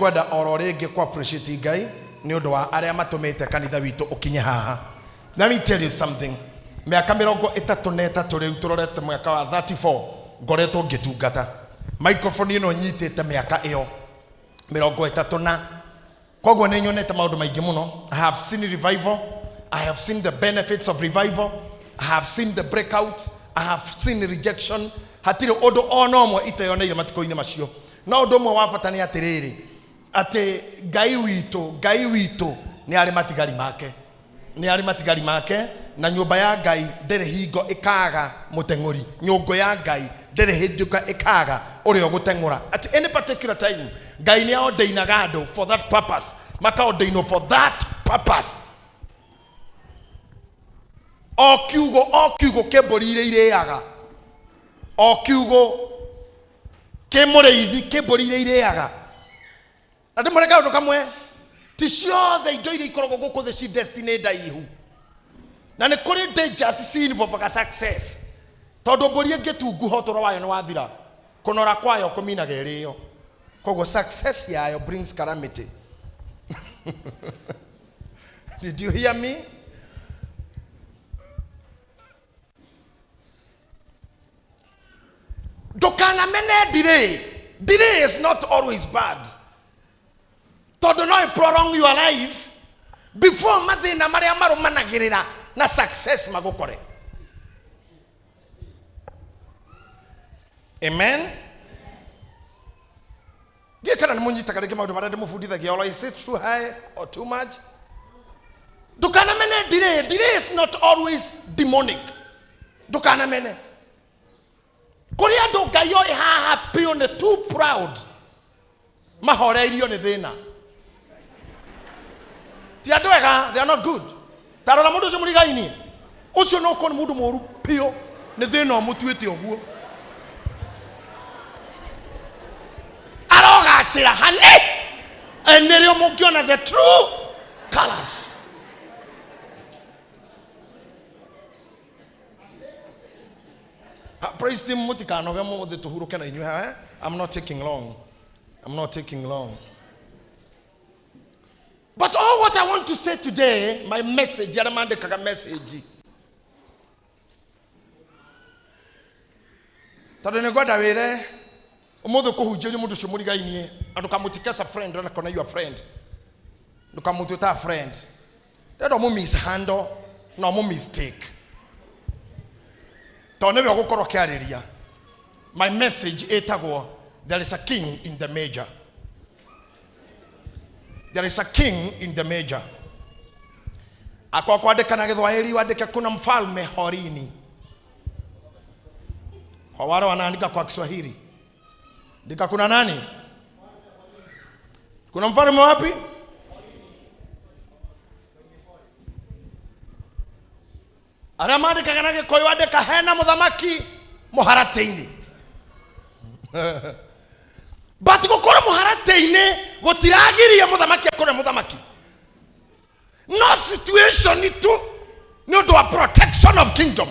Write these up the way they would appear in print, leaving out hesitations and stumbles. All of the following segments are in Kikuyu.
Ngwenda oro rĩngĩ kũ appreciate Ngai nĩ ũndũ wa arĩa matũmĩte kanitha witũ ũkinye haha. Let me tell you something. Mĩaka 33 rĩu tũrorete mwaka wa 34 ngoretwo ngĩtungata. Microphone ĩno nyitĩte mĩaka ĩyo 30 na koguo nĩ nyonete maũndũ maingĩ mũno. I have seen revival. I have seen the benefits of revival. I have seen the breakout. I have seen rejection. Hatirĩ ũndũ ona ũmwe iteyoneire matukũ-inĩ macio. No ũndũ ũmwe wa bata nĩ atĩrĩrĩ, atĩ Ngai witũ, Ngai witũ nĩ arĩ matigari make, nĩ arĩ matigari make, na nyũmba ya Ngai ndĩrĩ hingo ĩkaga mũteng'ũri. Nyũngũ ya Ngai ndĩrĩ hĩndĩ ĩkaga ũrĩa ũgũteng'ũra. At any particular time Ngai nĩ aordainaga andũ for that purpose, makaordainwo for that purpose. O kiugo, o kiugo kĩ mbũri iria irĩaga, o kiugo kĩ mũrĩithi kĩ mbũri iria irĩaga. Na ndĩmwĩre kaũndũ kamwe, ti ciothe indo iria ikoragwo gũkũ thĩ ci destiny ndaihu, na nĩ kũrĩ dangers ci involvaga success, tondũ mbũri ĩngĩtunguha ũtũro wayo nĩ wathira, kũnora kwayo kũminaga ĩrĩo, koguo success yayo brings calamity. Did you hear me? Ndũkanamene delay. Delay is not always bad, tondũ no prolong your life before mathĩna marĩa marũmanagĩrĩra na success magũkore. Amen. Ndiĩ kana nĩ mũnyitaga rĩngĩ maũndũ marĩa ndĩmũbundithagia, or is it too high or too much? Ndũkanamene delay. Delay is not always demonic. Ndũkanamene. Kũrĩ andũ Ngai oĩ haha biũ nĩ too proud, mahoreirio nĩ thĩna. Ti andũ ega, they are not good. Ta rora mũndũ ũcio mũrigainie ũcio, no ũkorwo nĩ mũndũ mũru biũ, nĩ thĩna ũmũtuĩte ũguo. Arogacĩra hani nĩrĩo mũngĩona the true colors. Praise team, mũtikanoge mũthĩ tũhurũke na inyuĩ haha, eh? I'm not taking long. I'm not taking long. But all what I want to say today, my message, arĩa mandĩkaga message, tondũ nĩ ngwenda wĩre ũmũthĩ ũkũhunjĩria mũndũ ũcio mũrigainie, na ndũkamũtike as a friend, ona kana your friend, ndũkamũtue ta friend. Ndĩrenda ũmũ mishandle na ũmũ mistake, tondũ nĩwe ũgũkorwo ũkĩarĩria. My message ĩtagwo "There is a king in the major". There is a king in the major. Akwa kwandĩka na Gĩthwahili wandĩke "Kuna mfalme horini". Kwa wale wanaandika kwa Kiswahili, ndika "Kuna nani? Kuna mfalme wapi?" Arĩa mandĩkaga na Gĩkũyũ, andĩka "Hena mũthamaki mũharatĩ-inĩ". But gũkorwo mũharatĩ-inĩ gũtiragiria mũthamaki akorwo mũthamaki, no situation tu nĩ ũndũ wa protection of kingdom.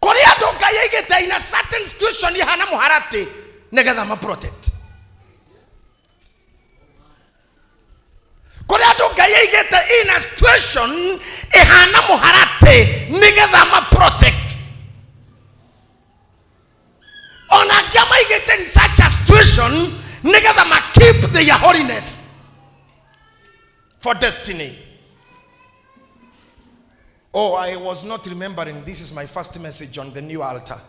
Kũrĩ andũ Ngai aigĩte in a certain situation ihana mũharatĩ nĩgetha ma protect. Kũrĩ andũ Ngai aigĩte in a situation ĩhana mũharatĩ nĩgetha ma protect. Ona angĩ maigĩte in such a situation nĩgetha ma keep their holiness for destiny. Oh, I was not remembering this is my first message on the new altar.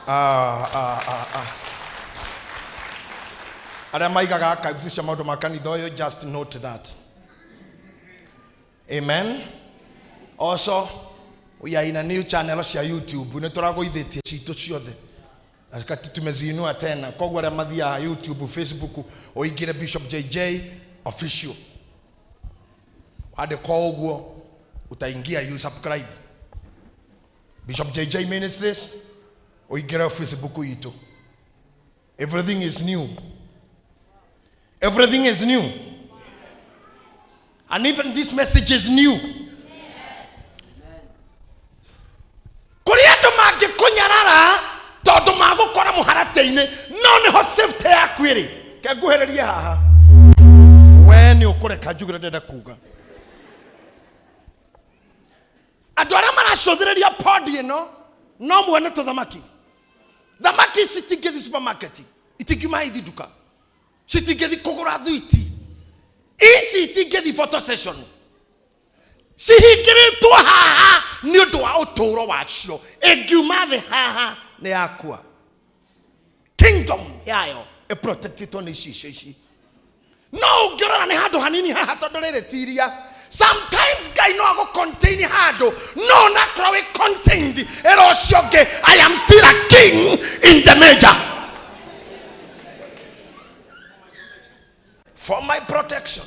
Ah, ah, ah, ah. Arĩa maigaga archives cia maũndũ ma kanitha ũyũ, just note that. Amen. Also, we are in a new channel cia YouTube. Nĩ tũragũithĩtie citũ ciothe kati tumeziinua tena, koguo arĩa mathiaga YouTube, Facebook, ũingĩre Bishop JJ Official, wandĩka ũguo utaingia, you subscribe Bishop JJ Ministries, ũingĩre Facebook itũ. Everything is new. Everything is new, and even this message is new. Kũrĩ andũ mangĩkũnyarara tondũ magũkora mũharatĩ-inĩ, no nĩho safety yaku ĩrĩ. Ke nguhĩrĩrie haha. We nĩ ũkũreka njuge ũrĩa ndĩrenda kuga. Andũ arĩa maracũthĩrĩria podi ĩno no muone tũthamaki. Thamaki ici itingĩthiĩ supermarket, itingiuma ithi nduka, citingĩthiĩ kũgũra thwiti, ici itingĩthiĩ photo session, cihingĩrĩtwo haha nĩ ũndũ wa ũtũũro wacio. Ĩngiuma thĩ haha nĩ yakua. Kingdom yayo ĩprotectĩtwo nĩ icicio ici. No ũngĩrora nĩ handũ hanini haha, tondũ rĩrĩ ti iria. Sometimes Ngai no agũ contain handũ, no onakorwo wĩ contained, ĩra ũcio ũngĩ, "I am still a king in the major for my protection."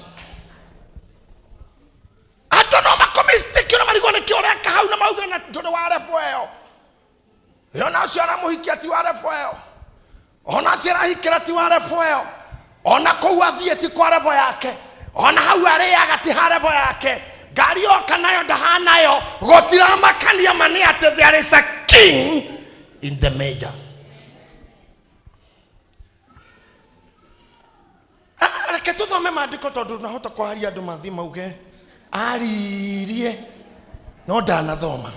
Andũ no makũmistake na marigwo nĩkĩ ũreka hau, na mauge na ndũrĩ wa level ĩyo. Ona ũcio aramũhikia ti wa level ĩyo, ona ũcio arahikĩra ti wa level ĩyo, ona kũu athiĩ ti kwa level yake, ona hau arĩaga ti ha level yake, ngari yoka nayo ndahanayo. Gũtiramakania, ma nĩ atĩ there is a king in the major. Ah, reke tũthome maandĩko, tondũ nahota kwaria andũ mathiĩ mauge aririe no ndanathoma.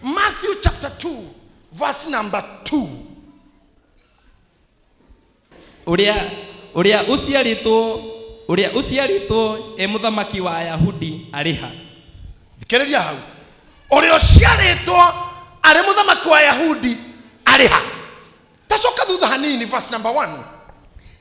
Matthew chapter 2 verse number 2. Ũrĩa ũciarĩtwo e mũthamaki wa Ayahudi arĩ ha? Thikĩrĩria hau. Ũrĩa ũciarĩtwo arĩ mũthamaki wa Yahudi arĩ ha? Tacoka thutha hanini, verse number 1.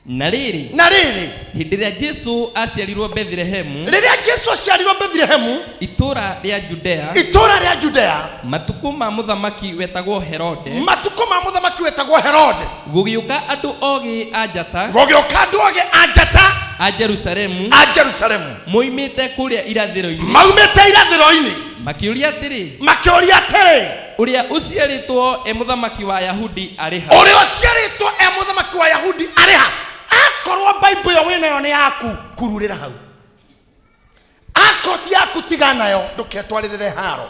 Na rĩrĩ, Na rĩrĩ, hĩndĩ ĩrĩa Jesu aciarirwo Bethlehemu, rĩrĩa Jesu aciarirwo Bethlehemu, itũũra rĩa Judea, itũũra rĩa Judea, matukũ ma mũthamaki wetagwo Herode, matukũ ma mũthamaki wetagwo Herode, gũgĩũka andũ ogĩ a njata gũgĩũka andũ ogĩ a njata a Jerusalemu, a Jerusalemu, moimĩte kũrĩa irathĩro-inĩ, maumĩte irathĩro-inĩ, makĩũria atĩrĩ, makĩũria atĩrĩ, ũrĩa ũciarĩtwo e mũthamaki wa Ayahudi arĩ ha? Ũrĩa ũciarĩtwo e mũthamaki wa Yahudi arĩ ha? Akorwo Bible ĩyo wĩnayo nĩ yaku, kururĩra hau. Akorwo ti yaku, tiga nayo, ndũketwarĩrĩre haro.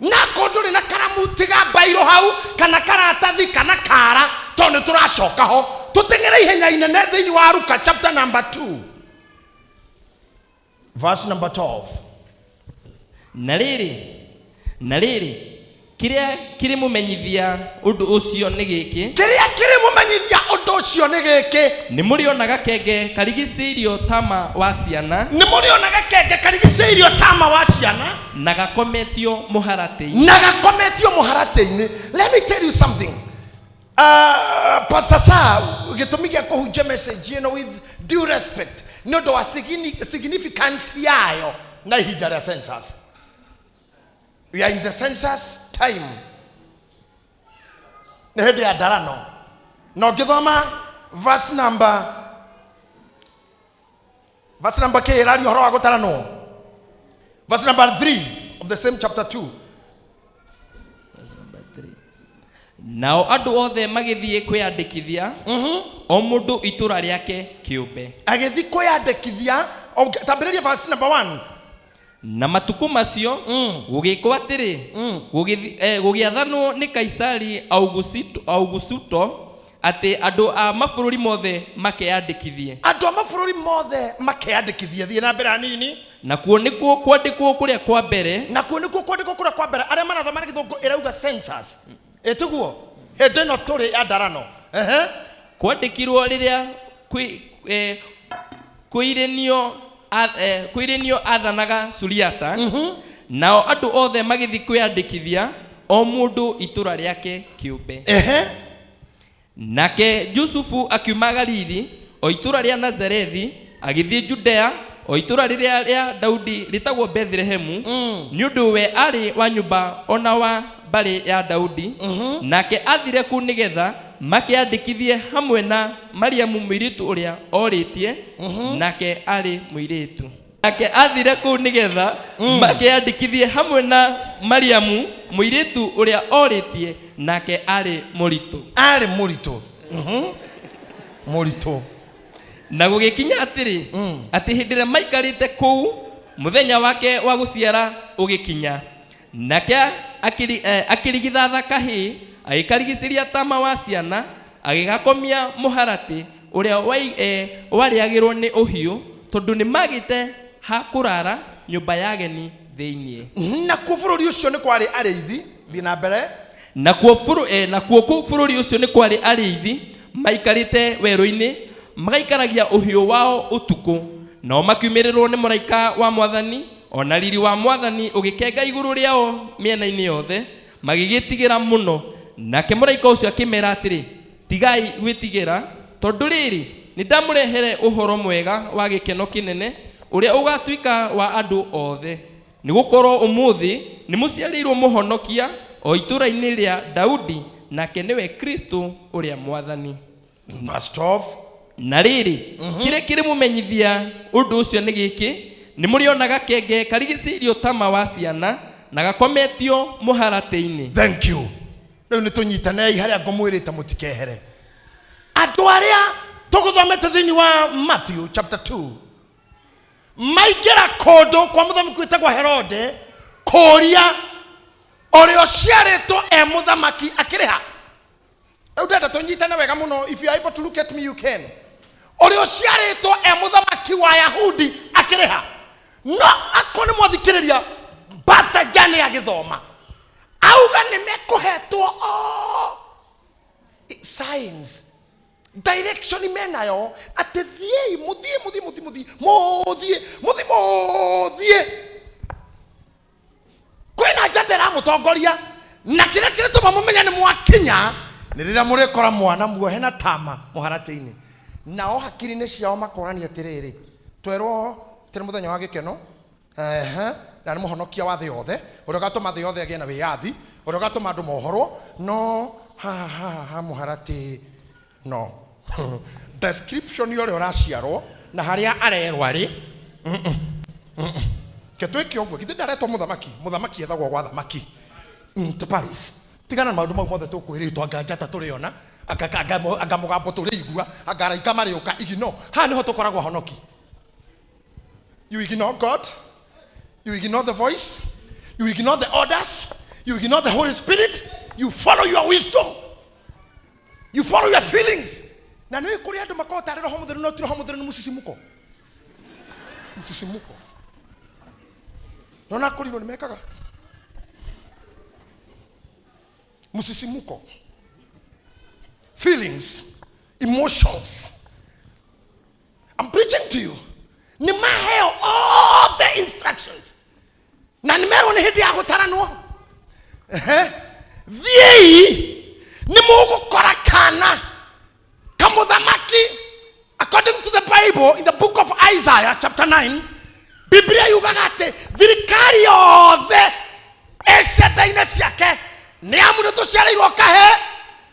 Na akorwo ndũrĩ na karamu, tiga mbairũ hau kana karatathi kana kara, tondũ nĩ tũracoka ho. Tũteng'ere ihenya inene thĩinĩ wa Luka chapter number 2 verse number 12. Na rĩrĩ, kĩrĩa kĩrĩmũmenyithia ũndũ ũcio nĩ gĩkĩ: Kĩrĩa kĩrĩmũmenyithia ũndũ ũcio nĩ gĩkĩ: nĩ mũrĩona gakenge karigicĩirio tama wa ciana, nĩ mũrĩona gakenge karigicĩirio tama wa ciana, na gakometio mũharatĩ-inĩ. Na gakometio mũharatĩ-inĩ. Let me tell you something, Pastor Sa, gĩtũmi gĩa kũhunjia message ĩno, with due respect, nĩ ũndũ wa significance yayo na ihinda rĩa census. We are in the census time, nĩ hĩndĩ ya ndarano. Na ũngĩthoma verse number k ĩraria ũhoro wa gũtaranwo, verse number 3 of the same chapter 2. Nao andũ othe magĩthiĩ kwĩyandĩkithia, o mũndũ itũũra rĩake kĩũmbe. Agĩthiĩ kwĩyandĩkithia. Tambĩrĩria verse number 1. Na matukũ macio gũgĩkwo atĩrĩ, gũgĩathanwo nĩ Kaisari Augusuto atĩ andũ a mabũrũri mothe makeyandĩkithie. Andũ a mabũrũri mothe makeyandĩkithie. Thiĩ na mbere hanini. Nakuo nĩkuo kwandĩkwo kũrĩa kwa mbere Nakuo nĩkuo kwandĩkwo kũrĩa kwa mbere. Arĩa marathoma na Gĩthũngũ, ĩrauga census, ĩtiguo hĩndĩ ĩno tũrĩ ya ndarano. Ehe. Kwandĩkirwo rĩrĩa Kwĩrĩnio athanaga Suriata. Nao andũ othe magĩthiĩ kwĩyandĩkithia, o mũndũ itũũra rĩake kĩũmbe. Ehe. Nake Jusufu akiuma Galili, o itũũra rĩa Nazarethi, agĩthiĩ Judea, o itũũra rĩrĩa rĩa Daudi rĩtagwo Bethlehemu, nĩ ũndũ we arĩ wa nyũmba ona wa mbarĩ ya Daudi. Nake athire kũu nĩgetha makeyandĩkithie hamwe na Mariamu, mũirĩtu ũrĩa orĩtie, nake arĩ mũirĩtu. Nake athire kũu nĩgetha makeyandĩkithie hamwe na Mariamu, mũirĩtu ũrĩa orĩtie, nake arĩ mũritũ. Arĩ mũritũ. Mũritũ. Na gũgĩkinya atĩrĩ, atĩ hĩndĩ ĩrĩa maikarĩte kũu, mũthenya wake wa gũciara ũgĩkinya, nake akĩrigithatha kahĩĩ, agĩkarigicĩria tama wa ciana, agĩgakomia mũharatĩ, Ũrĩa warĩagĩrwo nĩ ũhiũ, tondũ nĩ magĩte ha kũrara nyũmba ya ageni thĩinĩ. Nakuo bũrũri ũcio nĩ kwarĩ arĩithi. Thiĩ na mbere. Nakuo kũu bũrũri ũcio nĩ kwarĩ arĩithi maikarĩte werũ-inĩ, magaikaragia ũhiũ wao ũtukũ. Nao makiumĩrĩrwo nĩ mũraika wa Mwathani, ona riri wa Mwathani ũgĩkenga igũrũ rĩao mĩena-inĩ yothe, magĩgĩtigĩra mũno. Nake mũraika ũcio akĩmera atĩrĩ, "Tigai gwĩtigĩra, tondũ rĩrĩ, nĩ ndamũrehere ũhoro mwega wa gĩkeno kĩnene, ũrĩa ũgatuĩka wa andũ othe. Nĩ gũkorwo ũmũthĩ nĩ mũciarĩirwo mũhonokia o itũũra-inĩ rĩa Daudi, nake nĩwe Kristo ũrĩa Mwathani." Verse 12. Na rĩrĩ, kĩrĩa kĩrĩmũmenyithia ũndũ ũcio nĩ gĩkĩ: nĩ mũrĩona gakenge karigicĩirio tama wa ciana na gakometio mũharatĩ-inĩ. Thank you. Rĩu nĩ tũnyitanei harĩa ngũmwĩrĩte mũtikehere. Andũ arĩa tũgũthomete thĩinĩ wa Matthew chapter 2 maingĩra kũndũ kwa mũthamaki wĩtagwo Herode kũũria ũrĩa ũciarĩtwo e mũthamaki akĩrĩha. Rĩu ndenda tũnyitane wega mũno. If you are able to look at me, you can. Ũrĩa ũciarĩtwo e mũthamaki wa Yahudi akĩrĩha. No akorwo nĩ mwathikĩrĩria Pastor Jane agĩthoma, auga nĩ mekũhetwo all signs, direction menayo, atĩ thiĩi, mũthiĩ, mũthiĩ, mũthiĩ, mũthiĩ, mũthiĩ, mũthiĩ, mũthiĩ, kwĩna njata ĩramũtongoria, na kĩrĩa kĩrĩtũma mũmenye nĩ mwakinya nĩ rĩrĩa mũrĩkora mwana muohe na tama mũharatĩ-inĩ. Nao hakiri-inĩ ciao makorania atĩrĩrĩ, twerwo tĩ nĩ mũthenya wa gĩkeno, ehe, na nĩ mũhonokia wa thĩ yothe, ũrĩa ũgatũma thĩ yothe ĩgĩe na wĩyathi, ũrĩa ũgatũma andũ mohorwo, no haha haha ha mũharatĩ, no description ya ũrĩa ũraciarwo na harĩa arerwo arĩ ke twĩke ũguo. Githĩ ndaretwo mũthamaki? Mũthamaki ethagwo gwa thamaki to Paris. Tigana na maũndũ mau mothe tũkwĩrĩtwo, anga njata tũrĩona, anga mũgambo tũrĩigua, anga araika marĩũka. Igino haha nĩho tũkoragwo honoki. You ignore God, you ignore the voice, you ignore the orders, you ignore the Holy Spirit. You follow your wisdom, you follow your feelings. Na nĩ kũrĩ andũ makoragwo tarĩ Roho Mũtheru, no ti Roho Mũtheru, nĩ mũcicimuko, mũcicimuko. Nona kũrinwo nĩ mekaga mũcicimuko, feelings, emotions. I'm preaching to you. Nĩ maheo all the instructions na nĩ merwo nĩ hĩndĩ ya gũtaranwo. Ehe. Thiĩi, nĩ mũgũkora kana kamũthamaki. According to the Bible, in the book of Isaiah chapter 9, Biblia yugaga atĩ thirikari yothe ĩ cianda-inĩ ciake, nĩ amu nĩ tũciarĩirwo kahe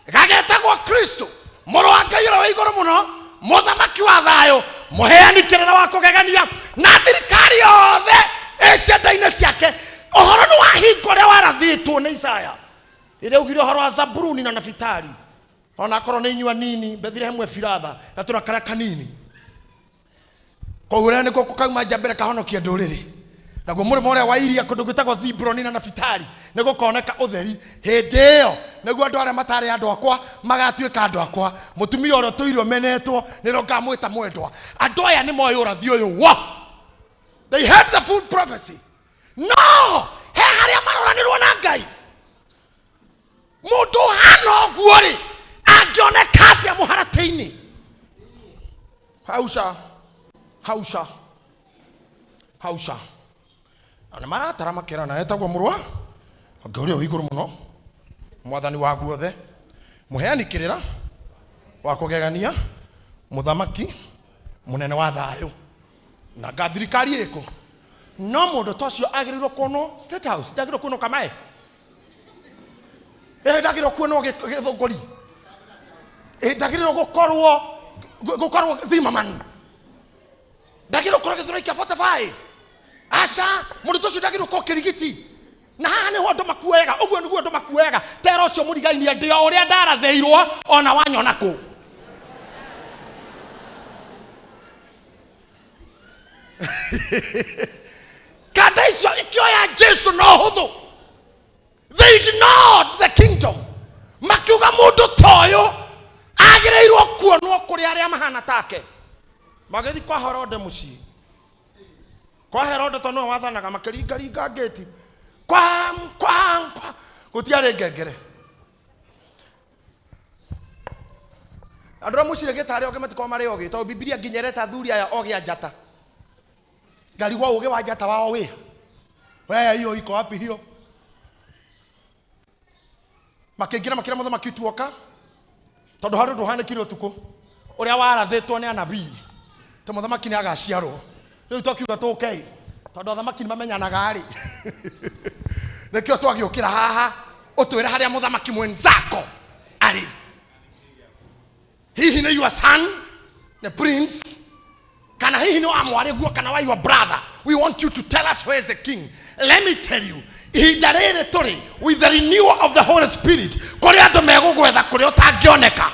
gagetagwo Kristo, mũrũ wa Ngai ũrĩa wĩ igũrũ mũno, mũthamaki wa thayũ, mũheani kĩrĩra wa kũgegania, na thirikari yothe ĩ cianda-inĩ ciake. Ũhoro nĩ wahinga ũrĩa warathĩtwo nĩ Isaya rĩrĩa augire ũhoro wa Zabuluni na Nafitali, ona akorwo nĩ inyua nini, Bethlehemu Efiratha, gatũra karĩa kanini, koguo ũrĩa nĩkuo gũkauma njamba ĩrĩa ĩkahonokia ndũrĩrĩ. Naguo mũrĩmo ũrĩa wa iria, kũndũ gwĩtagwo Zibuloni na Nafitali, nĩ gũkoneka ũtheri. Hĩndĩ ĩyo nĩguo andũ arĩa matarĩ andũ akwa magatuĩka andũ akwa, mũtumia ũrĩa ũtũire ũmenetwo nĩrĩo ngamwĩta mwendwa. Andũ aya nĩ moĩ ũrathi ũyũ wa, they had the full prophecy, no he harĩa maroranĩrwo na Ngai. Mũndũ ũhana ũguo rĩ, angĩoneka atĩa mũharatĩ-inĩ? Hauca, hauca, hauca. Na nĩ maratara makerana, etagwo mũrũ wa Ngai ũrĩa wĩ igũrũ mũno, mwathani wa guothe, mũheani kĩrĩra wa kũgegania, mũthamaki mũnene wa thayũ, na nga thirikari ĩkũ. No mũndũ ta ũcio agĩrĩirwo kuonwo State House? Ndagĩrĩirwo kuonwo Kamae? Ndagĩrĩirwo kuonwo Gĩthũngũri? Ndagĩrĩirwo gũkorwo Zimmerman? Ndagĩrĩirwo gũkorwo Gĩthũrai kĩa 45? Aca, mũndũ ta ũcio ndagĩrĩirwo gũkorwo Kĩrigiti. Na haha nĩho andũ makuoyaga. Ũguo nĩguo andũ makuoyaga. Tera ũcio mũrigainie, ndĩ o ũrĩa ndarathĩirwo, ona wanyona kũ. Kanda icio ikĩoya Jesu na ũhũthũ. They ignored the kingdom, makiuga mũndũ ta ũyũ agĩrĩirwo. Kuonwo kũrĩ arĩa mahana take. Magĩthiĩ kwa Herode mũciĩ, kwa Herode tondũ nĩwe wathanaga, makĩringaringa ngĩti kwang kwang kwa, gũtiarĩ ngengere. Andũ arĩa mũciragia tarĩ ogĩ matikoragwo marĩ ogĩ, tondũ Bibilia nginya ĩreta athuri aya ogĩ a njata. Ngarigwo ũgĩ wa njata wao wĩ wewe, hiyo iko wapi hiyo? Makĩingĩra makĩra mũthamaki, tuoka tondũ harĩ ũndũ ũhanĩkire ũtukũ ũrĩa warathĩtwo nĩ anabii atĩ mũthamaki nĩ agaciarwo. Rĩu twakiuga tũkei, tondũ athamaki nĩ mamenyanaga rĩ, nĩkĩo twagĩũkĩra haha ũtwĩre harĩa mũthamaki mwenzako arĩ. Hihi nĩ your son, the prince, kana hihi nĩ wa mwarĩguo, kana wa your brother? We want you to tell us where is the king. Let me tell you, ihinda rĩrĩ tũrĩ with the renewal of the Holy Spirit, kũrĩ andũ megũgwetha kũrĩa ũtangĩoneka.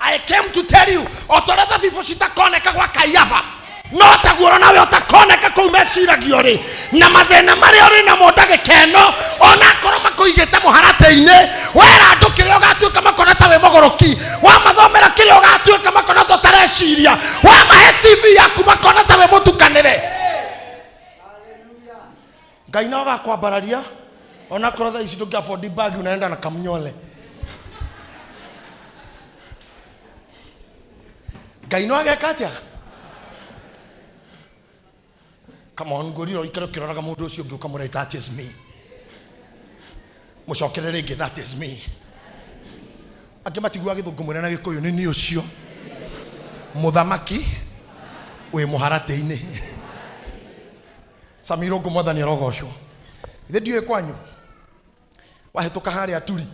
I came to tell you, o ta ũrĩa thabibũ citakoneka gwa Kaiafa, no taguo nawe ũtakoneka kũu meciragio rĩ na mathĩna marĩa ũrĩ namo ndagĩka ĩno, onakorwo makũigĩte mũharatĩ-inĩ. Wera andũ kĩrĩa ũgatuĩka, makona ta wĩ mũgũrũki. Wamathomera kĩrĩa ũgatuĩka, makona ta ũtareciria. Wamahe CV yaku, makona ta wĩ mũtukanĩre. Ngai no agakwambararia onakorwo thaa ici ndũngĩ afford bag, unaenda na kamnyole. Ngai no ageka atĩa? Come on, ngũrire ũikare ũkĩroraga mũndũ ũcio ũngĩ ũkamũra, "That is me." Mũcokere rĩngĩ, "That is me." Angĩ matiguaga Gĩthũngũ, mwĩre na Gĩkũyũ, "Nĩ niĩ ũcio mũthamaki wĩ mũharatĩ-inĩ." Samirũngũ, Mwathani arogocwo. Ithe ndiũĩ kwanyu wahĩtũka harĩa turi.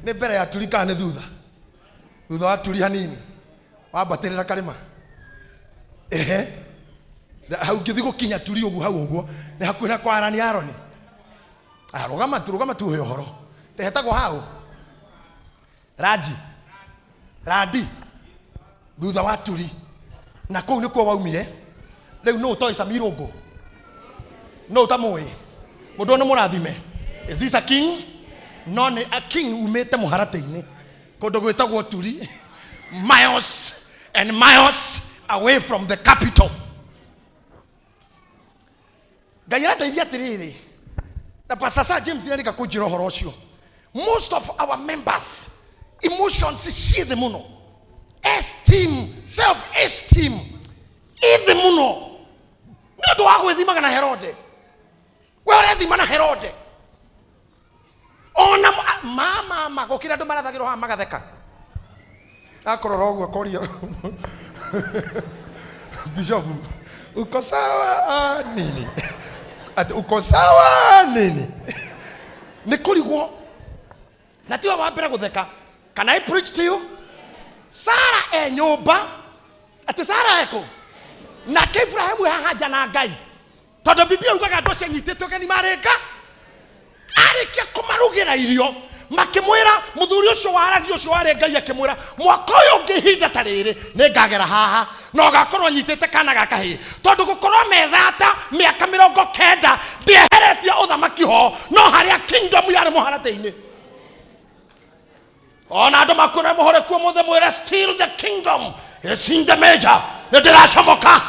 Nĩ mbere ya turi kana nĩ thutha? Thutha wa turi hanini, wambatĩrĩra karĩma, ehe, hau ngĩthiĩ gũkinya turi ũguo, hau ũguo nĩ hakuhĩ na kwa Arani. Aroni, rũgama tu, rũgama tu, ũhe ũhoro tehetagwo hau Raji Radi, thutha wa turi na kũu nĩkuo waumire. Rĩu nũ ũtoĩ Samirũngũ? Nũ ũtamũĩ? Mũndũ ũyũ nĩ mũrathime. Is this a king? No nĩ a king umĩte mũharatĩ-inĩ kũndũ gwĩtagwo Turi, miles and miles away from the capital. Ngai arandeithia atĩrĩrĩ, na Pastor Sir James nĩarĩka kũnjĩra ũhoro ũcio, most of our members, emotions ciĩ thĩ mũno, esteem, self esteem ĩ thĩ mũno nĩ ũndũ wa gwĩthimaga na Herode. We ũrethima na Herode ona mama gũkĩra andũ marathagĩrwo haha magatheka, akorora ũguo akoria bishop, "Uko sawa nini?" Ati, "Uko sawa nini?" Nĩ kũrigwo na tiwe wa mbere gũtheka. Can I preach to you? Sara e nyũmba, atĩ Sara ekũ nake Ibrahimu haha nja na Ngai, tondũ Biblia ugaga andũ acio anyitĩte ũgeni marĩ nga arĩkia kũmarugĩra irio, makĩmwĩra mũthuri ũcio waragia, ũcio warĩ Ngai, akĩmwĩra, "Mwaka ũyũ ũngĩ ihinda ta rĩrĩ nĩ ngagera haha na ũgakorwo nyitĩte kana ga kahĩĩ," tondũ gũkorwo methata mĩaka 90 ndĩeheretie ũthamaki ho, no harĩa kingdom yarĩ mũharatĩ-inĩ. Ona andũ makwĩra mũhore kuo mũthĩ, mwĩre, "Still the kingdom is in the major." Nĩ ndĩracomoka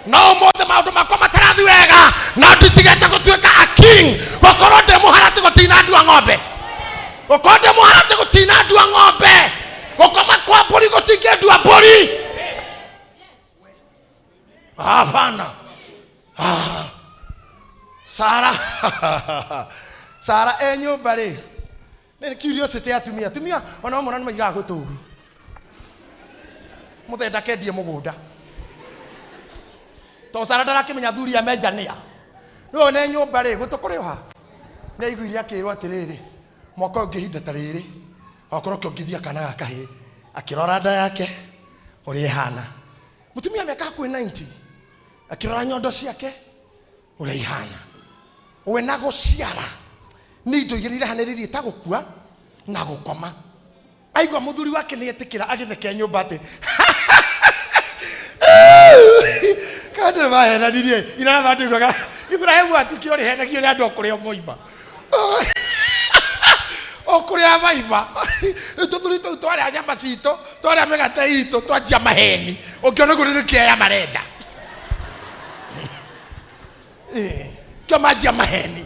no ũmũthĩ maũndũ makwa matarathi wega, no nditigĩte gũtuĩka a king. Gũkorwo ndĩ mũharatĩ gũtina ndua ng'ombe, gũkorwo ndĩ mũharatĩ gũtina ndua ng'ombe, gũkoma kwa mbũri gũtingĩndua mbũri. Hapana. Ah. Sara, Sara e nyũmba rĩ, nĩ curiosity ya atumia. Atumia ona mamona nĩ maigaga gũtũ ũguo, mũthee ndakendie mũgũnda, tondũ Sara ndarakĩmenya thuri a menja nĩa. Rĩu one nyũmba rĩ, gũtũ kũrĩ ha nĩ aiguire akĩrwo atĩrĩrĩ, mwaka ũyũ ũngĩ ihinda ta rĩrĩ okorwo kĩongithia kana ga kahĩĩ. Akĩrora nda yake ũrĩa ĩhana, mũtumia mĩaka hakuhĩ 90, akĩrora nyondo ciake ũrĩa ihana. We na gũciara nĩ indo igĩrĩ irehanĩrĩirie ta gũkua na gũkoma. Aigua mũthuri wake nĩ etĩkĩra, agĩthekea nyũmba atĩ kandi nĩ mahenanirie iraratha. Ndiguaga Ibrahimu atukire ũrĩhenagio nĩ andũ o kũrĩa moima. Ũkũrĩa vaiva. Rĩu tũthuri tũu twarĩa nyama citũ, twarĩa mĩgate itũ, twanjia maheni. Ũngĩona ũguo nĩ kĩaya marenda. Kĩo manjia maheni.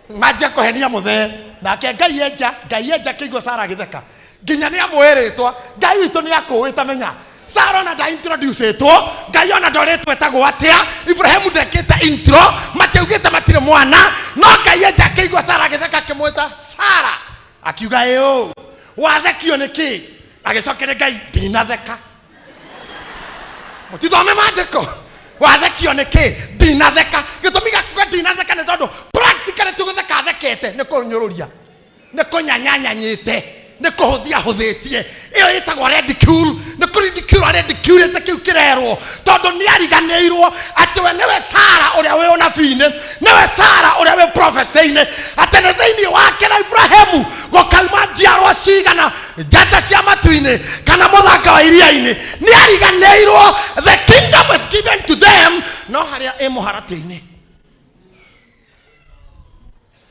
Manjia kũhenia mũthee. Nake Ngai enja, Ngai enja kĩigua Sara agĩtheka. Nginya nĩ amwĩrĩtwa, Ngai witũ nĩ akũĩ ta menya. Sara ona nda introducetwo, Ngai ona ndorĩtwo etagwo atĩa, Ibrahimu ndekĩte intro, matiaugĩte matirĩ mwana, no Ngai enja akĩigua Sara agĩtheka akĩmwĩta Sara. Akiuga ĩũ, wathekio nĩ kĩ? Agĩcokeria Ngai, ndinatheka. Mũtithome maandĩko. Wathekio nĩ kĩ? Ndinatheka. Gĩtũmi gĩa kuga ndinatheka nĩ tondũ practically ti gũtheka athekete, nĩ kũnyũrũria, nĩ kũnyanyanyanyĩte, nĩ kũhũthia hũthĩtie. Ĩyo ĩtagwo ridicule, nĩ kũridicule aridiculĩte kĩu kĩrerwo, tondũ nĩ ariganĩirwo atĩ we nĩwe Sara ũrĩa wĩ ũnabii-inĩ, nĩwe Sara ũrĩa wĩ prophecy-inĩ, atĩ nĩ thĩinĩ wake na Ibrahimu gũkauma njiarwa cigana njata cia matu-inĩ kana mũthanga wa iria-inĩ. Nĩ ariganĩirwo the kingdom is given to them, no harĩa ĩ mũharatĩ-inĩ.